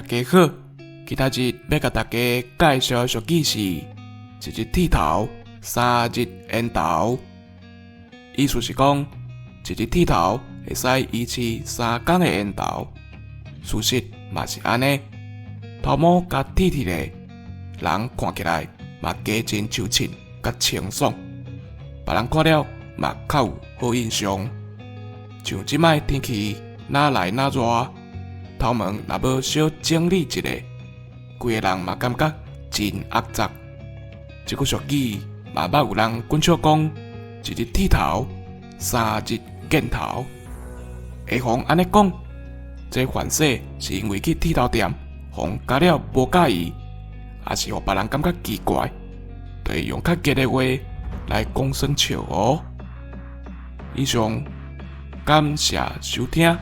家好，今仔日欲共大家介紹的俗語是：一日剃頭，三日緣投。意思是講，一日剃頭會使維持3工的緣投。事實嘛是按呢，頭毛共剃剃咧，人看起來嘛加真相稱佮清爽，別人看了嘛較有好印象。像這擺天氣若來若熱，頭毛若無小整理一下，規个人嘛感覺真齷齪。這句俗語嘛捌有人滾笑講：一日剃頭，三日見頭。會予按呢講，這凡勢是因為去剃頭店，予人鉸了無佮意，抑是予別人感覺奇怪，就會用較激的話來講耍笑哦。以上，感謝收聽。